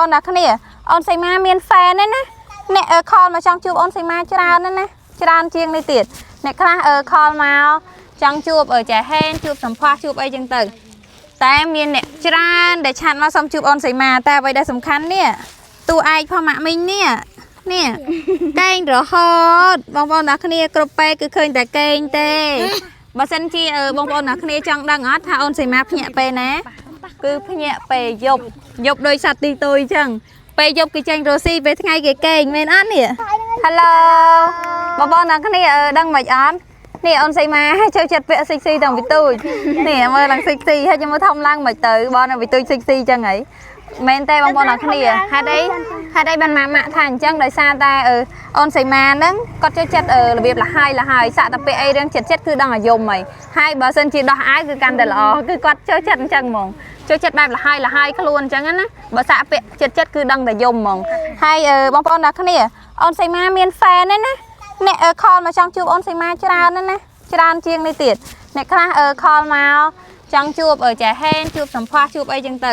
អូនអ្នកគ្នាអូនសីមាមាន fan ទេណាអ្នកអឺ call មកចង់ជួបអូនសីមាច្រើនណាស់ណាច្រើនជាងនេះទៀតអ្នកខ្លះអឺ call មកចង់ជួបអឺចែហេនជួបសម្ផស្សជួបអីចឹងទៅតែមានអ្នកច្រើនដែល chat មកសុំជួបអូនសីមាតែអ្វីដែលសំខាន់នេះតួឯកផងម៉ាក់មីងនេះនេះកេងរហូតបងប្អូនអ្នកគ្នាគ្រប់ពេលគឺឃើញតែកេងទេបើសិនជាអឺបងប្អូនអ្នកគ្នាចង់ដឹងអត់ថាអូនសីមាភ្ញាក់ពេលណា គឺភ្ញាក់ពេលយប់យប់ដោយសត្វទីទុយអញ្ចឹងពេលយប់គេចេញរស់ស៊ីពេលថ្ងៃគេកេងមែនអត់នេះ Hello បងប្អូនទាំងគ្នាអឺដឹងមិនអត់នេះអូនសីមាចូលចិត្តពាក់ស៊ីស៊ីតាំងពីទូចនេះមើលឡើងស៊ីស៊ីហើយខ្ញុំមើលធំឡើងមិនទៅបងនៅពីទូចស៊ីស៊ីអញ្ចឹងហីមែនទេបងប្អូនទាំងគ្នាហេតុអីហេតុអីបានម៉ាក់ម៉ាក់ថាអញ្ចឹងដោយសារតែអឺអូនសីមាហ្នឹងគាត់ចូលចិត្តអឺរបៀបលហើយលហើយសាក់តែពាក់អីរឿងចិត្តចិត្តគឺដឹងអាយមហីហើយបើសិនជាដោះអាវគឺកាន់តែល្អគឺគាត់ចូលចិត្តអញ្ចឹងហ្មង ចូលចិត្តបែបលហើយលហើយខ្លួនអញ្ចឹងណាបើសាក់ពាក់ចិត្តចិត្តគឺដឹងតែយំហ្មងហើយអឺបងប្អូនអ្នកគ្នាអូនសីមាមាន fan ទេណាអ្នកអឺ call មកចង់ជួបអូនសីមាច្រើនណាស់ណាច្រើនជាងនេះទៀតអ្នកខ្លះអឺ call មកចង់ជួបអឺចែហេនជួបសម្ផស្សជួបអីចឹងទៅ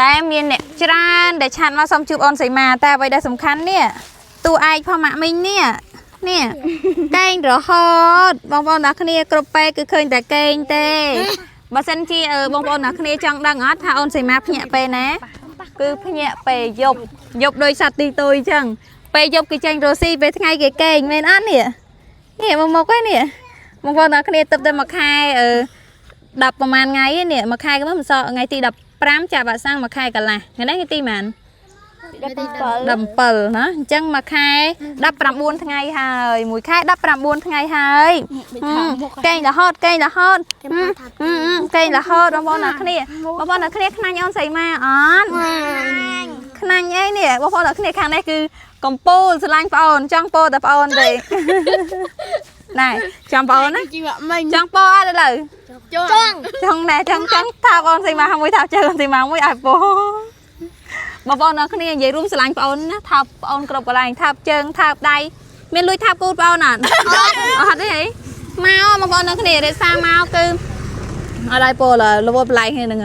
តែមានអ្នកច្រើនដែល chat មកសុំជួបអូនសីមាតែអ្វីដែលសំខាន់នេះតួឯកផងម៉ាក់មីងនេះនេះកេងរហូតបងប្អូនអ្នកគ្នាគ្រប់ពេលគឺឃើញតែកេងទេ បើសិនជាអឺបងប្អូនអ្នកគ្នាចង់ដឹងអត់ថាអូនសីមាភ្ញាក់ពេលណាគឺភ្ញាក់ពេលយប់យប់ដោយសត្វទីទុយអញ្ចឹងពេលយប់គេចេញរស់ស៊ីពេលថ្ងៃគេកេងមែនអត់នេះនេះមកមកឯនេះបងប្អូនអ្នកគ្នាទឹកតែមួយខែអឺ10ប្រហែលថ្ងៃឯនេះមួយខែក៏មិនសល់ថ្ងៃទី15ចាក់វ៉ាក់សាំងមួយខែកន្លះថ្ងៃនេះថ្ងៃទីប៉ុន្មាន 17ណាអញ្ចឹងមួយខែ19ថ្ងៃហើយមួយខែ19ថ្ងៃហើយកេងរហូតកេងរហូតកេងរហូតបងប្អូនអ្នកគ្នាបងប្អូនអ្នកគ្នាខ្នាញ់អូនស្រីម៉ាអត់ខ្នាញ់អីនេះបងប្អូនអ្នកគ្នាខាងនេះគឺកំពូលស្រឡាញ់ប្អូនចង់ពោតែប្អូនទេណែចាំប្អូនណា ជីវៈមិញ ចង់ពោអត់ឥឡូវ ចង់ ចង់ណែចង់ចង់ថាបងស្រីម៉ាមួយថាជើងស្រីម៉ាមួយឲ្យពោបងប្អូនអ្នកគ្នានិយាយរួមស្រឡាញ់ប្អូនណាថាប្អូនគ្រប់កន្លែងថាជើងថាដៃមានលួចថាគូតប្អូនអត់អត់ទេហីមកបងប្អូនអ្នកគ្នារក្សាមកគឺអត់ឲ្យពោលលវប្លែកហ្នឹង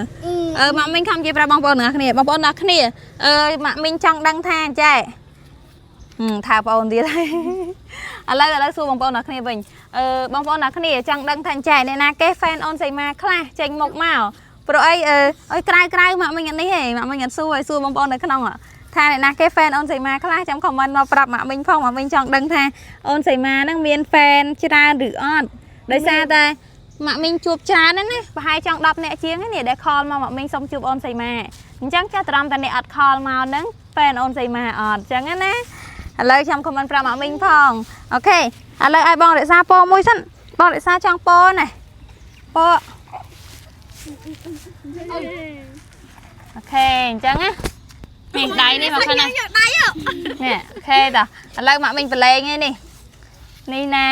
អឺម៉ាក់មីងខំនិយាយប្រាប់បងប្អូនអ្នកគ្នាបងប្អូនអ្នកគ្នាអឺម៉ាក់មីងចង់ដឹងថាចេះថាប្អូនទៀតហើយឥឡូវឥឡូវសួរបងប្អូនអ្នកគ្នាវិញអឺបងប្អូនអ្នកគ្នាចង់ដឹងថាចែអ្នកណាគេ fan អូនសីមាខ្លះចេញមុខមកព្រោះអីអឺអើយក្រៅក្រៅម៉ាក់មីងអត់នេះហេម៉ាក់មីងអត់សួរឲ្យសួរបងប្អូននៅក្នុងថាអ្នកណាគេ fan អូនសីមាខ្លះចាំ comment មកប្រាប់ម៉ាក់មីងផងម៉ាក់មីងចង់ដឹងថាអូនសីមាហ្នឹងមាន fan ច្រើនឬអត់ដោយសារតែម៉ាក់មីងជួបច្រើនណាស់ណាប្រហែលចង់10នាក់ជាងនេះដែល call មកម៉ាក់មីងសុំជួបអូនសីមាអញ្ចឹងចាស់ត្រឹមតែអ្នកអត់ call មកហ្នឹង fan អូនសីមាអត់អញ្ចឹងណាឥឡូវខ្ញុំ comment ប្រាប់ម៉ាក់មីងផង OK ឥឡូវឲ្យបងរក្សាពណ៌មួយសិនបងរក្សាចង់ពណ៌ណាពណ៌ OK អញ្ចឹងណានេះដៃនេះមកខាងណា យកដៃ នេះ OK តោះឥឡូវម៉ាក់មីងប្រឡែងឯនេះនេះណែ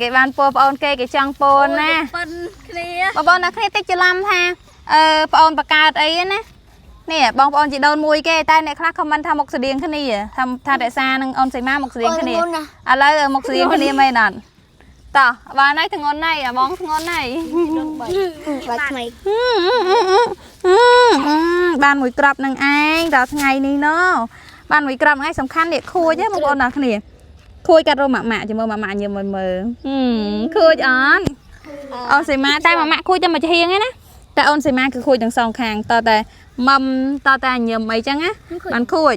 គេបានពណ៌ប្អូនគេគេចង់ពណ៌ណា ប៉ិនគ្នា បងប្អូនអ្នកគ្នាតិចច្រឡំថាអឺប្អូនបង្កើតអីណានេះបងប្អូនជីដូនមួយគេតែអ្នកខ្លះ comment ថាមុខស្តៀងគ្នាថាថារក្សានឹងអូនសីមាមុខស្តៀងគ្នាឥឡូវមុខស្តៀងគ្នាមែនអត់តោះបានហើយធ្ងន់ហើយអាបងធ្ងន់ហើយ បាច់ថ្មី បានមួយក្របនឹងឯងដល់ថ្ងៃនេះណបានមួយក្របនឹងឯងសំខាន់នេះខួចហ៎បងប្អូនអ្នកគ្នាខួចកាត់រោមម៉ាក់ម៉ាក់ជាមួយម៉ាក់ម៉ាក់ញើមើលមើលខួចអត់អូនសីមាតែម៉ាក់ម៉ាក់ខួចតែមួយចំហៀងឯណាតែអូនសីមាគឺខួចទាំងសងខាងតតែមឹមតតែញឹមអីចឹងណាបានខួច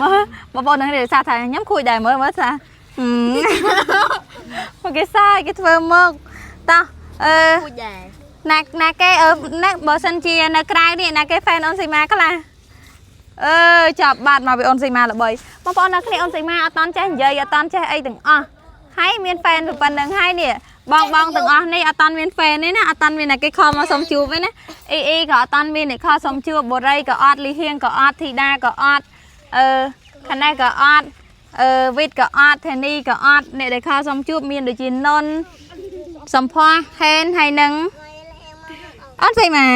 មើលបងប្អូននឹងរក្សាថាញ៉ាំខួចដែរមើលមើលថាមកគេសាយគេធ្វើមកតោះអឺ ពូជដែរ ណាណាគេអឺណាបើសិនជានៅក្រៅនេះណាគេ fan អូនសីមាខ្លះអឺចាប់បាត់មកពីអូនសីមាល្បីបងប្អូនអ្នកគ្នាអូនសីមាអត់តន់ចេះនិយាយអត់តន់ចេះអីទាំងអស់ហើយមាន fan ប៉ុណ្្នឹងហើយនេះបងបងទាំងអស់នេះអត់តន់មាន fan ទេណាអត់តន់មានអ្នកគេ call មកសុំជួបទេណាអ៊ីអ៊ីក៏អត់តន់មានអ្នក call សុំជួបបូរីក៏អត់លីហៀងក៏អត់ធីតាក៏អត់អឺខាងនេះក៏អត់អឺវីតក៏អត់ធានីក៏អត់អ្នកដែល call សុំជួបមានដូចជានុនសំភ័សហេនហើយនឹង អត់ស្អីមក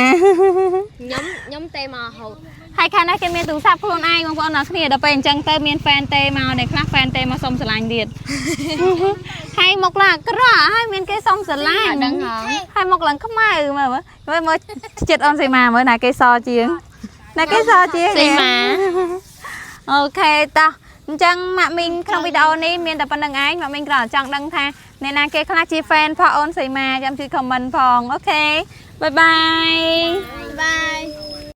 ខ្ញុំខ្ញុំទេមកហូត ហើយខាងនេះគេមានទូរស័ព្ទខ្លួនឯងបងប្អូនអ្នកគ្នាដល់ពេលអញ្ចឹងទៅមាន fan ទេមកអ្នកខ្លះ fan ទេមកសុំស្រឡាញ់ទៀតហើយមកឡើងអាក្រក់ហើយមានគេសុំស្រឡាញ់ ដឹងហើយ ហើយមកឡើងខ្មៅមើលមើលមើលចិត្តអូនសីមាមើលណាគេសជាង ណាគេសជាង សីមា OK តោះអញ្ចឹងម៉ាក់មីងក្នុងវីដេអូនេះមានតែប៉ុណ្្នឹងឯងម៉ាក់មីងគ្រាន់តែចង់ដឹងថាអ្នកណាគេខ្លះជា fan ផងអូនសីមាចាំជួយ comment ផង OK bye bye. Bye.